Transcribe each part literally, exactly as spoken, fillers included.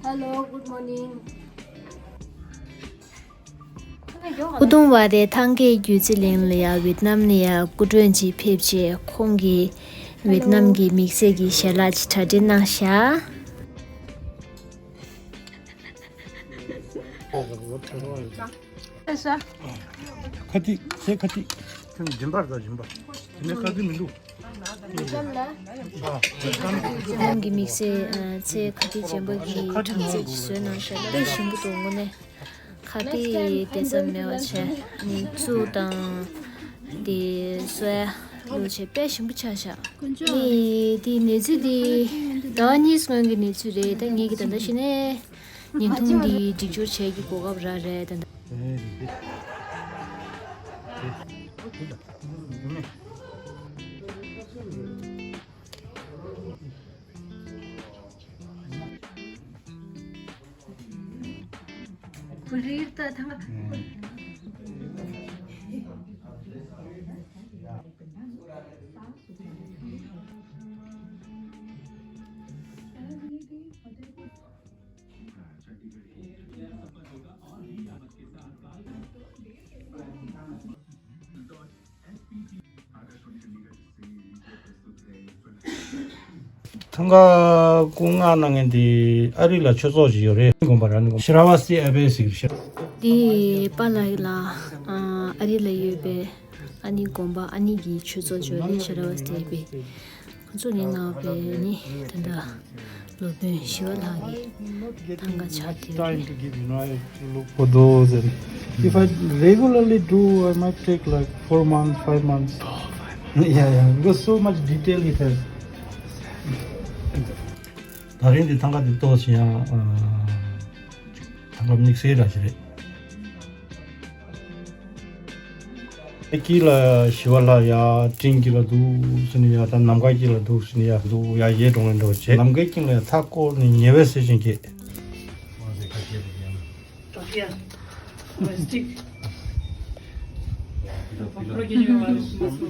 Hello, good morning. སྐུ་གདུང་བ་རེ་ཐང་གའི་རྒྱུད་རྩི་གླིང་ལ་ཡ་ཝེད་ནམ་ནས་ཡ་སྐུ་མགྲོན་ཅིག་ཕེབས་རྗེས་ཁོང་གིས་ཝེད་ནམ་གྱི་དམིགས་བསལ་གྱི་ཞལ་ལག་ཅིག་གྲ་སྒྲིག་གནང་ཤག་ཁ་ཏི་ཚེ་ཁ་ཏི། ཁྱོད་སྦྱིན་པར་དང་སྦྱིན་པ། དེ་ནས་ཁ་ཏི་མི་འདུག་ཝེད་ནམ་གྱི་དམིགས་བསལ་ཚེ་ཁ་ཏི་སྦྱིན་པ་གི་གྲངས་ཚད་ཅིག་བཟོས་གནང་ཤག་དཔེ་ཞིམ་པོ་འདུག་དངོས་གནས། ཁ་ཏི་དེ་ཙམ་མེད་པ་བྱས། ཨ་ནི་བཙོས་དང་། དེ་སོ་ཡ་བླུགས་བྱས་དཔེ་ཞིམ་པོ་ཆགས་ཤག་ཨ་ནི་དེ་གནས་ཚུལ་དེ་ཟླ་བ་གཉིས་སྔོན་གྱི་གནས་ཚུལ་རེད། ད་ངེད་ཀྱིས་ད་ལྟ་གཞི་ནས་བརྙན་ཐུང་འདི་སྒྲིག་སྦྱོར་བྱེད་ཀྱི་གོ་སྐབས་རག་རེད་ད་ལྟ། ཐང་ག་སྐུ་མངགས་གནང་མཁན་དེ་ཨ་རི་ལ་ཆོས་ཚོགས་ཤིག་ཡོད་རེད། དགོན་པ་ར་ནི་དགོན་པ་ཤི་ར་ཝ་སྟི་ཨ་བེ་ཟེར་གི་རེད། དེ་པཱ་ལགས་ལ་ཨ་རི་ལ་ཡོད་པའི་ཨ་ནི་དགོན་པ་ཨ་ནི་གི་ཆོས་ཚོགས་ཡོད་རེད། ཤི་ར་ཝ་སྟི་ཨ་བེ། ཁོ་ཚོ་ནི་ནང་པའི་ནི་ད་ལྟ་སློབ་དཔོན་ཞི་བ་ལྷ་གི་ཐང་ག་ཆགས་ཀྱི་རེད། Time to give, you know, I have to look for those, and if I regularly do, I might take like four months, five months. Yeah, yeah, because so much detail it has. ད་རིང་འདི་ཐང་ག་འདི་ཏོག་ཙམ་ཡང་ཨ་ཐང་ག་དམིགས་བསལ་འདྲ་ཞིག་རེད། དཀྱིལ་ལ་ཞི་བ་ལྷ་ཡ་སྤྲིན་དཀྱིལ་ལ་འདུག་ཟེར་ནས་ཡ། ད་ནམ་མཁའ་དཀྱིལ་ལ་འདུག་ཟེར་ནས་ཡ། འདུག་ཡ་ཡེ་འགྲོ་ལེ་འགྲོ་བྱེད། ནམ་མཁའི་དཀྱིལ་ལ་ཡ་མཐའ་བསྐོར་ནས་ཉེ་བའི་གསེར་ཞིང་སྐྱེས།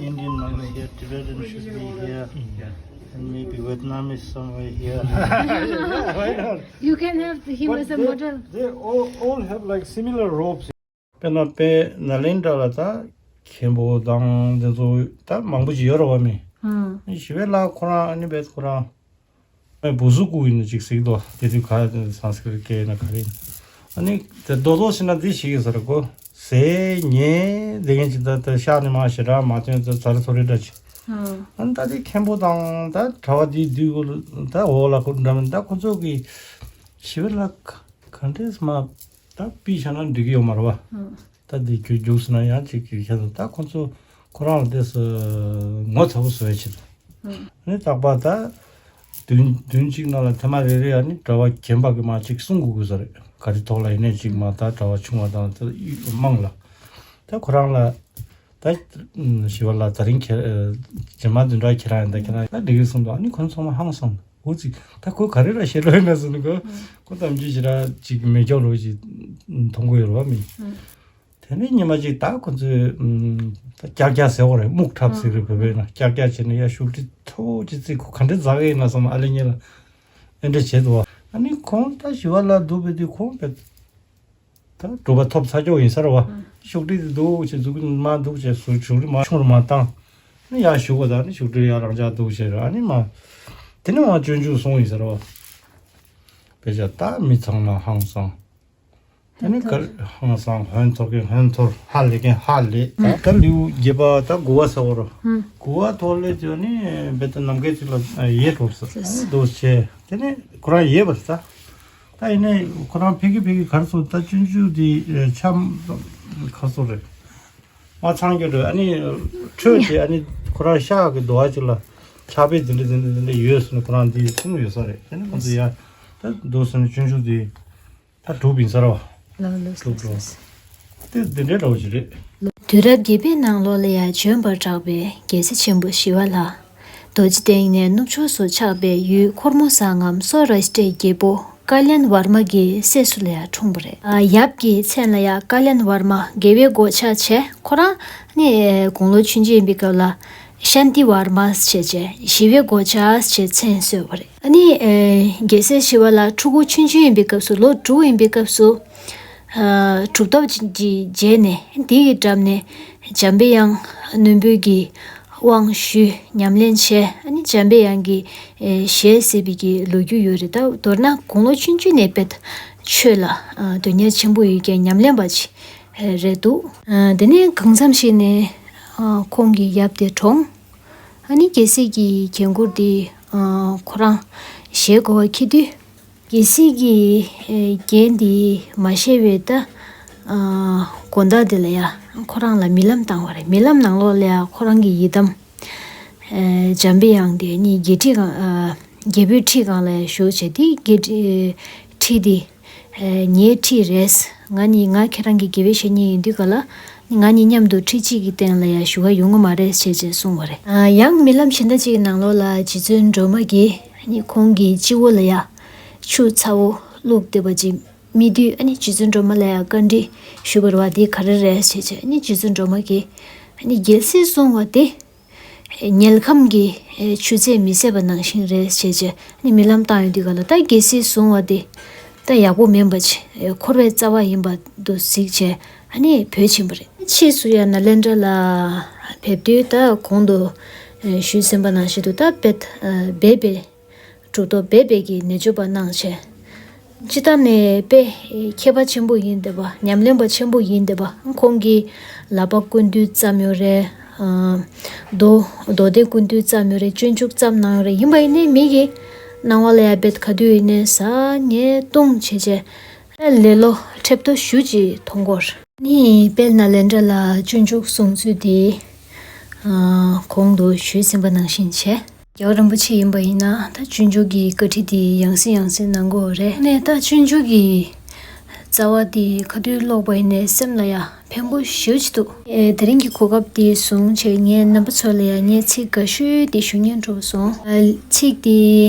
Indian monks here, Tibetan should be here, and maybe Vietnamese somewhere here. Why not? You can have him as a model. But they, they all, all have like similar robes. དཔེར་ན་དཔེ་ནཱ་ལེནྡྲ་ལ་ད་མཁན་པོ་དང་དེ་ཚོ་ད་མང་པོ་ཅིག་ཡོད་རེད་བ་མི། ཨང་། ཞི་བའི་ལྷ་ཁོ་རང་ཨ་ནི་བེད་ཁོ་རང་། ཨེ་བུ་སུ་ཀུ་ཡིན་ན་ཅིག་གཟིགས་དོ། དེ་དུས་ག་སཾ་སྐྲྀཏ་སྐད་ན་ག་རེ་ཡིན། ཨ་ནི་དེ་རྡོག་རྡོག་ཞིག་ན་འདི་ཞིག་གི་ཟེར་གོ། ཟས་ཉལ་དེ་གན་ཅིག་ད་ད་ཤག་ནི་མ་ཞེ་དྲག་མ་ཐོན་ད་ཚར་ཚོ་རེ་འདྲ་ཅིག་ཨང་། ཨ་ནི་ད་དེ་མཁན་པོ་དང་ད་གྲྭ་བ་དེའི་དུས་ཀུན་ད་འོག་ལ་ཁོ་འདྲ་མིན་ད་ཁོ་ཚོ་གི་ཞི་བའི་ལྷ་ག་འདྲས་མ། ད་པི་ཤ་ན་འགྲིག་གི་ཡོད་མ་རེད་བ། ད་འདི་རྒྱུ་རྒྱུགས་ཟེར་ན་ཡང་ཅིག་གི་ཁྱད་དུ་ད་ཁོ་ཚོ་ཁོ་རང་ལ་དེ་སུ་ངོ་ཚ་པོ་བཟོ་ཡ་ཆེད་དུ། ནི་རྟག་པ་ད་བདུན་བདུན་གཅིག་ནང་ལ་ཐེངས་མ་རེ་རེ་ཡང་ནི་གྲྭ་བ་རྒན་པ་གི་མ་ཅིག་གསུང་དགོས་དགོས་ས་རེད། ག་རེ་ཐོག་ལ་ཡིན་ནའི་ཅིག་མ་ད་གྲྭ་བ་ཆུང་བ་དང་ད་དམངས་ལ་ད་ཁོ་རང་ལ། ད་ཞི་བ་ལྷ་ད་རིང་ཁྱེད་རྗེས་མ་བདུན་ཕྲག་ཁྱེད་རང་ཡིན་ད་ཁྱེད་རང་ཡིན་ད་འགྲིག་གི་གསུངས་འདུག་ཨ་ནི་ཁོ་ཚང་མ་ཧང་སང་འུ་ཅིག་ད་ཁོ་ག་རེ་ར་བཤད་ལོས་ན་ཟེར་ནི་ཁོ་ཁོ་གཏམ་རྒྱུད་ཅིག་ར་ཅིག་མེ་སྒྱོགས་ལོ་ཅིག་མཐོང་གི་ཡོད་རེད་བ་མི། དེ་ནས་ཉི་མ་ཅིག་ད་ཁོ་ཚོས་ད་ཀྱག་ཀྱག་ཟེར་བ་རེད། སྨུག་ཁྲབ་ཟེར་གི་བོད་པའི་ནང་ཀྱག་ཀྱག་བྱས་ནས་ཡ་ཤུགས་དྲི་མཐོ་པོ་ཅིག་བརྩིས། ཁོ་ག་འདྲས་འཛག་གི་ཡིན་ན་བསམ་ཨ་ལེ་ཉེ་ལ་ཨེ་འདྲ་བྱས་འདུག་བ། ཨ་ནི་ཁོང་ད་ཞི་བ་ལྷ་འདུག་པའི་དུས་ཁོང་བས། ད་གྲུབ་པ་ཐོབ་ཚར་ཀྱོག་ཡིན་ས་རེད་བ། ཤུགས་དྲི་འདུག་ཅེས་འཛུགས་མ་འདུག་ཅེས་ཟུར་ཤུགས་དྲི་མ་ཆུང་རུ་མ་བཏང་། ནི་ཡར་ཞུ་དགོས་ད་ནི་ཤུགས་དྲི་ཡར་རང་འཇགས་འདུག་ཅེས་ར་ནི་མ། དེ་ནི་མ་སྤྱོད་འཇུག་སོང་ཡིན་ས་རེད་བ། དཔེ་ཆ་ད་མི་ཚང་མ་ཧང་སང་། དེ་ནི་གར་ཧང་སང་ཧོན་ཐོར་གིན་ཧོན་ཐོར་ཧ་ལེ་གིན་ཧ་ལེ། ད་ལེའུ་བརྒྱད་པ་ད་དགུ་བ་ས་འོ་རོ། དགུ་བ་ཐོག་ལས་ཅོ་ནི་བེ་ད་ནམ་མཁའི་ཚིག་ལ་ཡེ་གྲོགས་ས་འདུག་ཅེས་དེ་ནི་ཁོ་རང་ཡེ་བར་ས། ད་ཡིན་ནའི་ཁོ་རང་ཕ་གི་ཕ་གི་གར་སོང་ད་སྤྱོད་འཇུག་དེ་ཆམ་གར་སོང་རེད། མ་ཚང་རྒྱུ་རེད། ཨ་ནི་ཁྲོད་དེ་ཨ་ནི་ཁོ་རང་ཤག་གི་རྡོ་བ་ཅིག་ལ་ཕྱག་དཔེ་འདི་འདྲ་འདི་འདྲ་འདི་འདྲ་ཡོད་ཟེར་ནས་ཁོ་རང་འདི་གསུངས་ཡོད་ས་རེད། ཨ་ནི་ཁོ་ཚོ་ཡ་ད་འདུག་ཟེར་ནས་སྤྱོད་འཇུག་དེ་ད་གྲུབ་ཡིན་ས་རེད་བ། ལགས་ལགས་གྲུབ་འགྲོ། དེ་འདི་འདྲའི་འདྲ་བོ་ཞིག་རེད། དུས་རབས་བརྒྱད་པའི་ནང་ལོགས་ལ་ཡང་བྱོན་པར་གྲགས་པའི་རྒྱལ་སྲས་ཆེན་པོ་ཞི་བ་ལྷ། རྡོ་རྗེ་གདན་ནས་ནུབ་ཕྱོགས་སུ་ཆགས་པའི་ཡུལ་འཁོར་མོ་ས་ངམ་སོ་ར་ཤི་ཏྲའི་རྒྱལ་པོ་ ཀ་ལྱན་ཝར་མ་གི་སྲས་སུ་ལ་ཡང་འཁྲུངས་པ་རེད། ཨ་ཡབ་ཀྱི་མཚན་ལ་ཡང་ཀ་ལྱན་ཝར་མ་དགེ་བའི་སྒོ་ཆགས་བྱས། ཁོ་རང་ནི་དགུང་ལོ་ཆུང་ཆུང་ཡིན་པའི་སྐབས་ལ་ཤཱནྟི་ཝར་མ་ཟེར་བྱས་ཞི་བའི་སྒོ་ཆགས་ཞེས་མཚན་གསོལ་བ་རེད། ཨ་ནི་རྒྱལ་སྲས་ཞི་བ་ལྷ་ཕྲུ་གུ་ཆུང་ཆུང་ཡིན་པའི་སྐབས་སུ་ལོ་དྲུག་ཡིན་པའི་སྐབས་སུ་གྲུབ་ཐོབ་ཀྱི་རྗེས་ནས་དེ་ཡི་འགྲམ་ནས་འཇམ་པའི་དབྱངས་རྣོན་པོའི་གི་དབང་ཞུས། ཉམས་ལེན་བྱས། ཨ་ནི་འཇམ་པའི་དབྱངས་ཀྱི་ཞལ་གཟིགས་པའི་གི་ལོ་རྒྱུས་ཡོད་རེད། ད་མདོར་ན་དགུང་ལོ་ཆུང་ཆུང་ནས་དཔེ་ཆོས་ལ་དོན་གཉེར་ཆེན་པོ་ཡོད་མཁན་ཉམས་ལེན་པ་ཅིག་རེད་འདུག་དེ་ནས་གང་འཚམ་ཞིག་ནས་ཁོང་གི་ཡབ་དེ་གྲོངས། ཨ་ནི་རྒྱལ་སྲས་ཀྱི་འགན་ཁུར་དེ་ཁོ་རང་བཞེས་དགོས་པ་འཁེལ་དུས། རྒྱལ་སྲས་ཀྱི་འགན་དེ་མ་བཞེས་པའི་ད་དགོན་བདག་དེ་ལ་ཡང་ཁོ་རང་ལ་རྨི་ལམ་བཏང་བ་རེད། རྨི་ལམ་ནང་ལོགས་ལ་ཡང་ཁོ་རང་གི་ཡི་དམ་འཇམ་པའི་དབྱངས་དེ་ནི་རྒྱལ་ཁྲི་སྒང་རྒྱལ་པོའི་ཁྲི་སྒང་ལ་ཡང་བཞུགས་བྱས། དེ་རྒྱལ་ཁྲི་ཁྲི་དེ་ངའི་ཁྲི་རེད། ང་ནི་ང་ཁྱེད་རང་གི་དགེ་བའི་བཤེས་གཉེན་ཡིན་དུས་ག་ལ་ང་གཉིས་མཉམ་དུ་ཁྲི་གཅིག་གི་སྟེང་ལ་ཡང་བཞུགས་ཡ་ཡོང་གི་མ་རེད་ཅེས་ཅེས་གསུངས་པ་རེད། ཡང་རྨི་ལམ་གཞན་དག་ཅིག་གི་ནང་ལོགས་ལ་རྗེ་བཙུན་སྒྲོལ་མ་གིས་ཁོང་གི་སྤྱི་བོ་ལ་ཡང་ཆུ་ཚ་བོ་བླུགས་བསྡད་པ་ཅིག་རྨིས་དུས། ཨ་ནི་རྗེ་བཙུན་སྒྲོལ་མ་ལ་ཡང་བཀའ་འདྲི་ཞུས་པ་རེད་པ། འདི་ག་རེ་རེད་ཅེས་ཅེས། ཨ་ནི་རྗེ་བཙུན་སྒྲོལ་མ་གིས་ཨ་ནི་རྒྱལ་སྲིད་བཟུང་བ་དེ་དམྱལ་ཁམས་ཀྱི་ཆུ་ཚད་མི་བཟད་པ་ནང་བཞིན་རེད་ཅེས་ཅེས་ཨ་ནི་རྨི་ལམ་བཏང་ཡོང་དུས་ག་ལ་ད་རྒྱལ་སྲིད་བཟུང་བ་དེ་ད་ཡག་པོ་མིན་པ་ཅིག་འཁོར་བའི་རྩ་བ་ཡིན་པ་འདུག་གཟིགས་བྱས་ཨ་ནི་བྲོས་ཕྱིན་པ་རེད། ཕྱིས་སུ་ཡང་ནཱ་ལེནྡྲ་ལ་ཕེབས་དུས་ད་གོང་དུ་ཞུས་ཟིན་པ་ནང་བཞིན་དུ་ད་དཔེ་སྦས་པའི་གྲུབ་ཐོབ་སྦས་པའི་གི་ནད་བཅོས་པ་གནང་བྱས། སྤྱིར་བཏང་ནས་དཔེ་མཁས་པ་ཆེན་པོ་ཡིན་བསྡད་པ། ཉམས་ལེན་པ་ཆེན་པོ་ཡིན་བསྡད་པ། ཁོང་གིས་ལག་པ་ཀུན་བཏུས་བརྩམས་ཡོད་རེད། རྡོ་རྡོ་རྡེག་ཀུན་བཏུས་བརྩམས་ཡོད་རེད། སྤྱོད་འཇུག་བརྩམས་གནང་ཡོད་རེད། ཡིན་པ་ཡིན་ནའི་མི་གི་སྣང་བ་ལ་ཡ་དཔེ་ག་དུས་ཡིན་ནའི་ཟ་ཉལ་བཏུང་བྱས་བྱས་ལེ་ལོ་ཁྲེབ་ཏོ་ཞུ་ཅིག་མཐོང་གོ། ནི་དཔལ་ནཱ་ལེནྡྲ་ལ་སྤྱོད་འཇུག་གསུང་ཚུལ་དེ་གོང་དུ་ཞུས་ཟིན་པ་ནང་བཞིན་བྱས། རྒྱལ་བ་རིན་པོ་ཆེ་ཡིན་པ་ཡིན་ན་ད་སྤྱོད་འཇུག་གི་བཀའ་ཁྲིད་དེ་ཡང་སེ་ཡང་སེ་གནང་གི་ཡོད་རེད། ནས་ད་སྤྱོད་འཇུག་གི་རྩ་བ་དེ་ག་དུས་ཀློག་པ་ཡིན་ནའི་སེམས་ལ་ཡང་ཕན་པོ་ཞེ་པོ་ཅིག་འདུག་ཨེ་དེ་རིང་གི་གོ་སྐབས་དེ་བཟུང་བྱས་ངས་རྣམ་པ་ཚོ་ལ་ཡང་ངས་ཚིག་འགའ་ཤོས་དེ་ཞུ་སྙིང་བྲོ་སོང་། ཨ་ཚིག་དེ་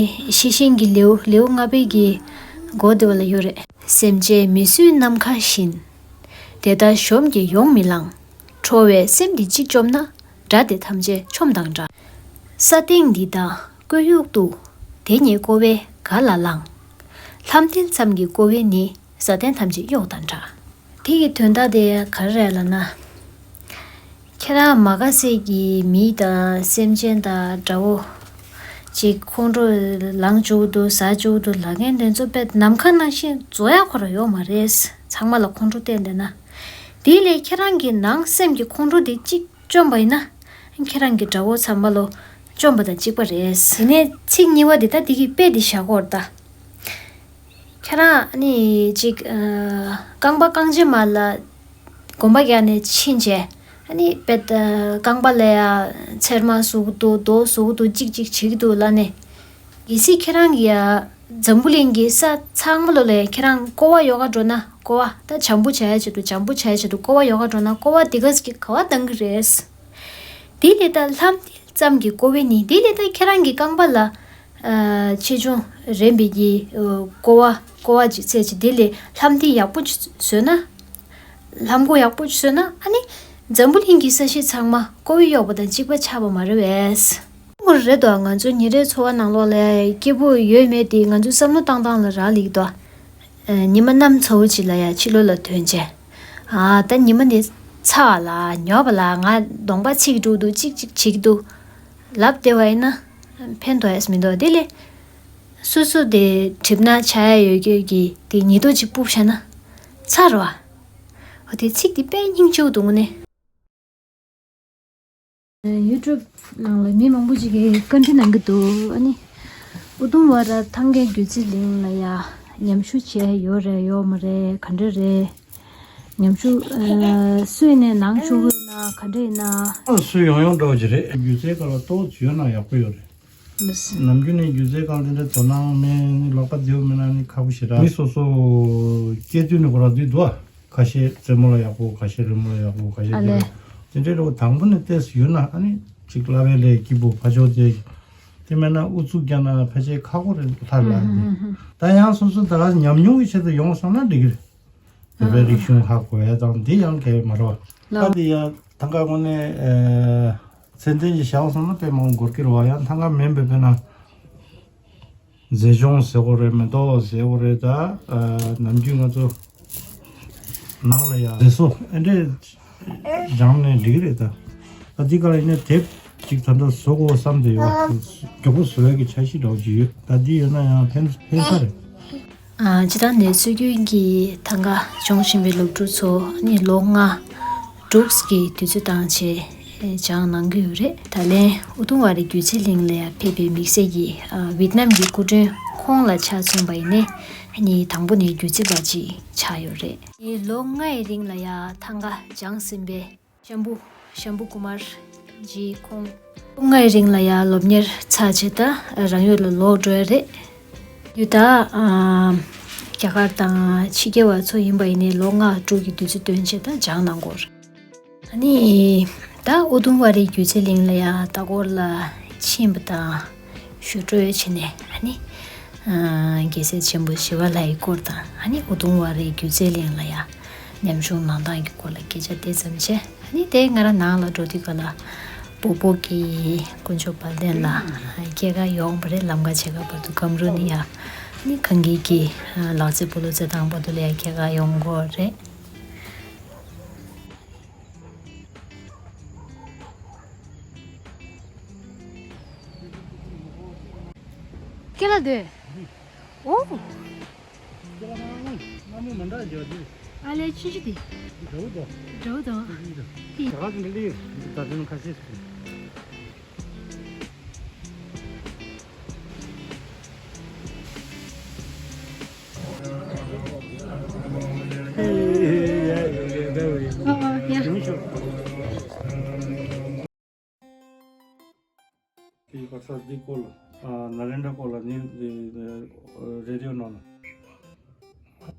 ཤེར་ཕྱིན་གྱི་ལེའུ་ལེའུ་ལྔ་པའི་གི་འགོ་དེ་བ་ལ་ཡོད་རེད། སེམས་ཅན་མི་བཟོད་ནམ་མཁའ་བཞིན། དེ་ལྟར་གཞོམ་གྱིས་ཡོང་མི་ལང་། ཁྲོ་བའི་སེམས་འདི་གཅིག་བཅོམ་ན། དགྲ་དེ་ཐམས་ཅད་ཆོམ་དང་འདྲ། ས་སྟེང་འདི་དག་ཀོ་ཡུག་ཏུ། དེ་ཉིད་ཀོ་བས་ག་ལ་ལང་། ལྷམ་མཐིལ་ཙམ་གྱི་ཀོ་བས་ནི། ས་སྟེང་ཐམས་ཅད་གཡོགས་དང་འདྲ། དེ་གི་དོན་དག་དེ་ག་རེ་རེད་ལབ་ན། ཁྱེད་རང་མ་དགའ་སའི་གི་མི་དང་སེམས་ཅན་དང་དགྲ་བོ་ཅིག་ཁོང་ཁྲོ་ལངས་བཅུག་འདུག་ཟ་བཅུག་འདུག་ལབ་མཁན་དེ་ཚོ་དཔེ་ནམ་མཁའ་ནང་བཞིན་རྫོགས་ཡག་ཁོ་རང་ཡོད་མ་རེད། ཚང་མ་ལ་ཁོང་ཁྲོ་བསྟན་བསྡད་ན། དེ་ལས་ཁྱེད་རང་གི་ནང་སེམས་ཀྱི་ཁོང་ཁྲོ་དེ་གཅིག་བཅོམ་པ་ཡིན་ན། ཁྱེད་རང་གི་དགྲ་བོ་ཚང་མ་ལོ་བཅོམ་པ་དང་གཅིག་པ་རེད། དེ་ནས་ཚིག་གཉིས་པ་དེ་ད་དེ་གི་དཔེ་དེ་བཞག་གོ་ར་ད། ཁྱེད་རང་ནི་ཅིག་རྐང་པ་རྐང་རྗེས་མ་ལ་གོམ་པ་རྒྱག་ནས་ཕྱིན་བྱས། ཨ་ནི་དཔེ་རྐང་པ་ལ་ཡ་ཚེར་མ་བཟོ་གི་འདུག་རྡོ་བཟོ་གི་འདུག་ཅིག་ཅིག་བྱེད་ཀྱི་འདུག་ལབ་ནས། གལ་སྲིད་ཁྱེད་རང་གིས་ཡ་འཛམ་བུ་གླིང་གི་ས་ཚང་མ་ལོ་ལ་ཡ་ཁྱེད་རང་ཀོ་བ་ཡོ་ག་འགྲོ་ན་ཀོ་བ་ད་བྱམས་པོ་བྱ་ཡ་ཆེད་དུ་བྱམས་པོ་བྱ་ཡ་ཆེད་དུ་ཀོ་བ་ཡོ་ག་འགྲོ་ན་ཀོ་བ་དེ་ག་ཟིག་གི་ག་བ་བཏང་གི་རེད། དེ་ལས་ད་ལྷམ་མཐིལ་ཙམ་གྱི་ཀོ་བས་ནི་དེ་ལས་ད་ཁྱེད་རང་གི་རྐང་པ་ལ་ཆེ་ཆུང་རན་པའི་གི་ཀོ་བ་ཀོ་བ་ཅིག་ཚད་ཅིག་དེ་ལས་ལྷམ་མཐིལ་ཡག་པོ་ཅིག་བཟོས་ན། ལྷམ་གོག་ཡག་པོ་ཅིག་བཟོས་ན་ཨ་ནི་འཛམ་བུ་གླིང་གི་ས་གཞི་ཚང་མ་ཀོ་བས་གཡོགས་པ་དང་གཅིག་པ་ཆགས་པ་མ་རེད་པས། ཁོ་རེད་དོ། ང་ཚོ་ཉིན་རེའི་འཚོ་བ་ནང་ལོགས་ལ་སྐྱིད་པོ་ཡོད་མེད་དེ་ང་ཚོའི་བསམ་བློ་བཏང་སྟངས་ལ་རག་ལས་ཀྱི་འདུག་ཉི་མ་གནམ་ཚ་བོ་ཅིག་ལ་ཡ་ཕྱི་ལོགས་ལ་ཐོན་བྱས། ཨ་ད་ཉི་མ་འདི་ཚ་བ་ལ་ཉོབ་པ་ལ་ང་གདོང་པ་ཚིག་འགྲོ་འདུག་ཅིག་ཅིག་བྱེད་ཀྱི་འདུག་ལབ་བསྡད་པ་ཡིན་ན་ཕན་ཐོགས་ཡས་མི་འདུག་དེ་ལས་སོ་སོ་དེ་གྲིབ་ནག་ཆགས་ཡ་ཡོད་རྒྱུ་གི་དེ་ཉེས་དོ་ཅིག་སྤུབས་བྱས་ན་ཚར་བ། འོ་དེ་ཚིག་དེ་དཔེ་སྙིང་རྗེ་པོ་འདུག་ནས། ཡུ་ཊུབ་ནང་ལ་མི་མང་པོ་ཅིག་གིས་བཀའ་འདྲི་གནང་གི་འདུག་ཨ་ནི། ཨུ་དུམ་ཝ་ར་ཐང་གའི་སྒྱུ་རྩལ་གླིང་ལ་ཡ་ཉམས་ཞུགས་བྱས་ཡོད་རེད་ཡོད་མ་རེད་ག་འདྲ་རེད། ཉམས་ཞུགས་ཨ་སུས་ནས་གནང་བཅུག་གི་ཡོད་ན་ག་འདྲ་ཡིན་ན། ཨ་སུས་ཡོང་ཡོང་འདྲ་བོ་ཅིག་རེད། སྒྱུ་རྩལ་སྐོར་ལ་ཏོག་ཙམ་ཡོད་ན་ཡག་པོ་ཡོད་རེད། ལགས། ནམ་རྒྱུན་ནས་སྒྱུ་རྩལ་སྒང་དེ་འདྲ་དོ་སྣང་མེད་ནི་ལག་པ་མཛེས་པོ་མེད་ན་ནི་ཁག་པོ་ཞེ་དྲག་མི་སོ་སོ་སྐྱེས་དུས་ནས་ཁོ་རང་དུས་འདུག་ཨ། ཁ་ཤས་རྩེད་མོ་ལ་ཡག་པོ། ཁ་ཤས་རི་མོ་ལ་ཡག་པོ། ཁ་ཤས་ཨ་ལས། དེ་འདྲ་དེ་འདྲའི་རོ་དང་པོ་ནས་ཏོག་ཙམ་ཡོད་ན་ཨ་ནི་ཅིག་བསླབ་པའི་ལས་སྐྱིད་པོ་ཕ་ཆོག་དེ། དེ་མེད་ན་ཨུ་ཚུགས་རྒྱག་ན་ཕལ་ཆེར་ཁག་པོ་རེད་ལྷ་ལ་དེ། ད་ཡང་སོ་སོ་ད་ག་ཉམས་མྱོང་གི་ཆེད་དུ་ཡོང་སོང་ན་འགྲིག་གི་རེད། བོད་པའི་རིག་གཞུང་ཧ་གོ་ཡ་དང་འདི་ཡང་གལ་མ་རེད་བ། ད་འདི་ཡང་ཐང་ག་དངོས་གནས་ཚད་ལྡན་གྱི་བྱ་བ་སོང་ན་དཔེ་མང་འགོར་གི་རེད་བ། ཡང་ཐང་ག་མིན་པའི་དཔེར་ན། མཛེས་ལྗོངས་ཟེར་དགོས་རེད། མེ་ཏོག་ཟེར་དགོས་རེད། ད་ནམ་རྒྱུན་ང་ཚོ་ནང་ལ་ཡ་མཛེས་བཟོ་ཨེ་འདྲས་སྦྱངས་ནས་འགྲིག་གི་རེད། ད་ད་འདི་ག་ལ་ཡིན་ན་དེབ་ཅིག་ད་ལྟ་བཟོ་དགོས་བསམ་བསྡད་ཡོད། མགྱོགས་པོ་བཟོ་ཡག་གི་འཆར་གཞི་འདྲ་བོ་ཅིག་ཡོད། ད་འདི་ཡོད་ན་ཡང་ཕན་ཕན་ས་རེད། ཨ། སྤྱིར་བཏང་ནས་སྲོལ་རྒྱུན་གྱི་ཐང་ག་སྦྱོང་བཞིན་པའི་སློབ་ཕྲུག་ཚོ་ནི་ལོ་ལྔ་དྲུག་གི་དུས་ཚོད་བཏང་བྱས་སྦྱངས་གནང་གི་ཡོད་རེད། ད་ལན་ཨུ་དུམ་ཝ་རི་སྒྱུ་རྩལ་གླིང་ལ་ཡང་ཕེབས་པའི་དམིགས་བསལ་གྱིས། ཨ། ཝེད་ནམ་གྱི་སྐུ་མགྲོན་ཁོང་ལ་ཆ་མཚོན་པ་ཡིན་ནའི་ནི་དང་པོ་ནས་སྒྱུ་རྩལ་པ་ཅིག་ཆགས་ཡོད་རེད། ལོ་ལྔ་ཡི་རིང་ལ་ཡང་ཐང་ག་སྦྱངས་ཟིན་པའི་ཤམ་བུ། ཤམ་བུ་ཀུ་མར་ཇི་ཁོང་ལོ་ལྔའི་རིང་ལ་ཡང་སློབ་གཉེར་ཚར་བྱས་ད་རང་ཡུལ་ལ་ལོག་འགྲོ་ཡ་རེད། དུས་ད་ཨ་རྒྱ་གར་དང་ཕྱི་རྒྱལ་བ་ཚོ་ཡིན་པ་ཡིན་ནའི་ལོ་ལྔ་དྲུག་གི་དུས་ཚོད་བཏོན་བྱས་ད་སྦྱངས་གནང་གོ། ཨ་ནི་ད་ཨུ་དུམ་ཝ་རི་སྒྱུ་རྩལ་གླིང་ལ་ཡང་ལྟ་སྐོར་ལ་ཕྱིན་པ་དང་། ཞུ་སྤྲོད་བྱས་ནས། ཨ་ནི། ཨ། རྒྱལ་སྲས་ཆེན་པོ་ཞི་བ་ལྷ་ཡི་སྐོར་དང་། ཨ་ནི་ཨུ་དུམ་ཝ་རའི་སྒྱུ་རྩལ་གླིང་ལ་ཡང་ཉམས་ཞིབ་གནང་སྟངས་ཀྱི་སྐོར་ལ་སྐད་ཆ་དེ་ཙམ་བྱས། ཨ་ནི་དེ་ང་རང་ནང་ལ་འགྲོ་དུས་ག་ལ་སྤོ་བོ་གིས་དཀོན་མཆོག་དཔལ་ལྡན་ལ་སྐྱེལ་ག་ཡོང་བ་རེད། ལམ་ཁ་ཕྱེད་ཀ་བར་དུ་སྒམ་རུ་ནས་ཡ། ཨ་ནི་གངས་སྐྱིད་ཀྱིས་ལག་རྩེད་སྤོ་ལོ་རྩེད་ཐང་བར་དུ་ལ་ཡ་སྐྱེལ་ག་ཡོང་གི་རེད། ཁྱེད་ལ་དེ། ཨོ། ཨ་ལས་ཆུ་ཆུ་དེ། འདྲ་བོ་དང་། འདྲ་བོ་དང་། དེ། ད་ག་ཟིན་ལི་ད་དུང་ཁ་ཤས་ཤིག་དེའི་ཁ་ས་འདི་སྐོར་ལ། ཨ། ནཱ་ལེནྡྲ་སྐོར་ལ་ནི་རེ་ཌི་ཡོ་ནང་ལ།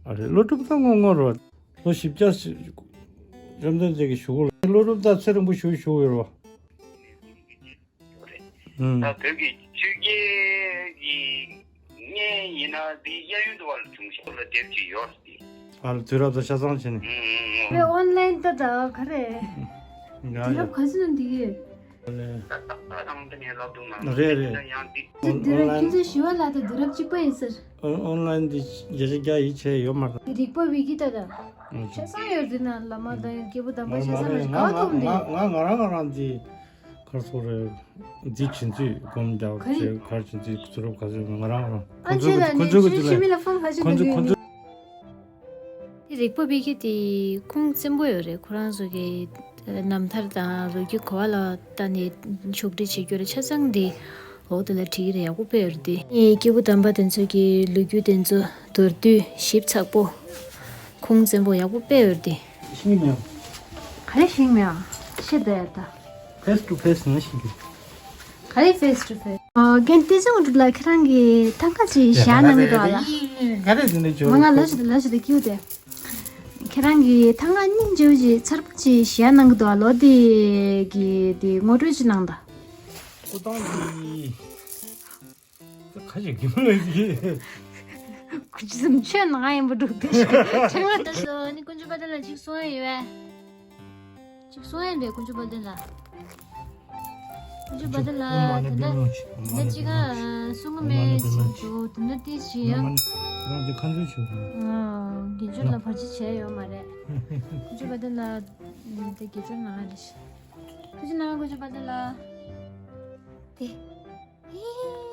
ཨ་རེ། ཀླུ་སྒྲུབ་ད་སྔོན་སྔོན་རེད་བ། ལོ་བཞི་བརྒྱ་ཞིག་བཅོམ་ལྡན་འདས་ཀྱི་བཞུགས་སྒོ་ལ། ཀླུ་སྒྲུབ་ད་ཚེ་རིང་པོ་བཞུགས་བཞུགས་ཡོད་རེད་བ། ཨུམ། ད་བོད་ཀྱི་ཆོས་རྒྱལ་གྱི་བརྙན་ཡིན་ན་འདི་གཡས་གཡོན་དུ་བ་ལ་བྱུང་ཤག་ལ་དེབ་ཅིག་ཡོད་རེད། ཨ་ལ་དུས་རབས་དང་ཆ་ཚང་བྱས་ནས། ཨུམ་ཨུམ་ཨུམ། ཨོན་ལན་ད་ད་ག་རེ། ཡ་དུས་ཡ། རབས་ག་ཚོད་ནང་འདི་གི། ཨོན་ལན། ད་ད་ད་རང་དེ་ནས་ལབ་འདུག་ན། རེད་རེད། ཡང་འདི། དེ་དུས་རབས་ཁྱེད་ཚོས་ཞི་བ་ལྷ་དང་དུས་རབས་གཅིག་པ་ཡིན་ཟེར། ཨོན་ཨོན་ལན་འདི་བརྒྱ་ཆ་བརྒྱ་ཡིད་ཆེས་ཡོད་མ་རེད། རིག་པ་བི་ཀི་ད་ད། ཨུམ། ཆ་ཚང་ཡོད་རེད་ན་བླ་མ་དང་སྐྱེས་བུ་དམ་པ་ཆ་ཚང་མ་ཞིག་ག་བ་ཐོབ་འདི། ང་ང་ང་རང་ང་རང་འདི། གར་སོགས་རེད། འདི་བྱིན་ཚུལ་སྒོམ་རྒྱག་ཨ་ནི་བྱེད། གར་བྱིན་ཚུལ་ཚུ་རོབ་ག་ཚོད་ང་རང་རང་ཨ་ཁོང་ཚོ་ཁྱེད་ལ་གི་ཁོང་ནི་ཚོ་གི་ཆུ་དུ་ཆུ་མི་ལ་ལ་ཕོན་ཁ་ཆུ་ཁོང་ཚོ་ནི་ཁོང་ཚོ། དེ་རིག་པ་བི་ཀི་དེ་ཁུངས་བཙན་པོ་ཡོད་རེད། ཁོ་རང་ཚོ་གི་རྣམ་ཐར་དང་ལོ་རྒྱུས་ག་བ་ལ་བལྟས་ནས་ཕྱོགས་སྒྲིག་བྱེད་རྒྱུ་རེད། ཆ་ཚང་དེ་འོག་དེ་ལ་བྲིས་ཀྱི་རེད། ཡག་པོ་དཔེ་ཡོད་རེད་དེ། ཨེ་སྐྱེས་བུ་དམ་པ་དེ་ཚོ་གི་ལོ་རྒྱུས་དེ་ཚོ་མདོར་བསྡུས་ཞིབ་ཚགས་པོ་ཁུངས་བཙན་པོ་ཡག་པོ་དཔེ་ཡོད་རེད་དེ། ཤེས་མེད། ག་རེ་ཤེས་མེད་ཨ། ཤེས་བསྡད་ཡ་ད། Face to face ནས་ཤེས་རྒྱུ། ག་རེ་face to face། ཨ། རྒན་བསྟན་འཛིན་དབང་གྲུབ་ལགས། ཁྱེད་རང་གིས་ཐང་ག་ཅིག་ཞུ་ཡ་གནང་གི་འདུག་ཨ་ལགས། ག་རེ་དེ་འདྲ་བྱོས། མ་ང་ལ་ཞུ་དེ་ལ་ཞུ་དེ་ཀྱུ་དེ། ཁྱེད་རང་གིས་ཐང་ག་སྙིང་རྗེ་པོ་ཅིག་མཚར་པོ་ཅིག་ཞུ་ཡ་གནང་གི་འདུག་ཨ་ལོ། དེ་གི་དེ་ངོ་སྤྲོད་ཅིག་གནང་དང་། སྐུ་ཐང་གི། ཁ་ཞིག་གི་མ་ལ་ཡི། ཁུ་ཅི་སམ་ཆོས་ནང་ཡིན་པ་འདུག་དེ་ཤི་ཁྲེང་བ་ད་སོ་ནི་དཀོན་མཆོག་དཔལ་ལྡན་ལ་ཅིག་གསུང་ཡ་ཡོད་པས། ཅིག་གསུང་ཡ་འདུག་དཀོན་མཆོག་དཔལ་ལྡན་ལ། དཀོན་མཆོག་དཔལ་ལྡན་ལ་དེ་འདྲ་དེ་འདྲ་ཅིག་ག་གསུང་གི་མེད་ཅིག་འདུག་དེ་འདྲ་དེ་ཞིག་ཡང་། རང་དེ་ཁ་འཛུལ་ཞུ། ཨ། དགེ་སྦྱོར་ལ་བར་ཆད་བྱས་ཡོད་མ་རེད། དཀོན་མཆོག་དཔལ་ལྡན་ལ་དེ་དགེ་སྦྱོར་གནང་ཡ་རེད་ཤི། ཐུགས་རྗེ་གནང་དཀོན་མཆོག་དཔལ་ལྡན་ལ། དེ།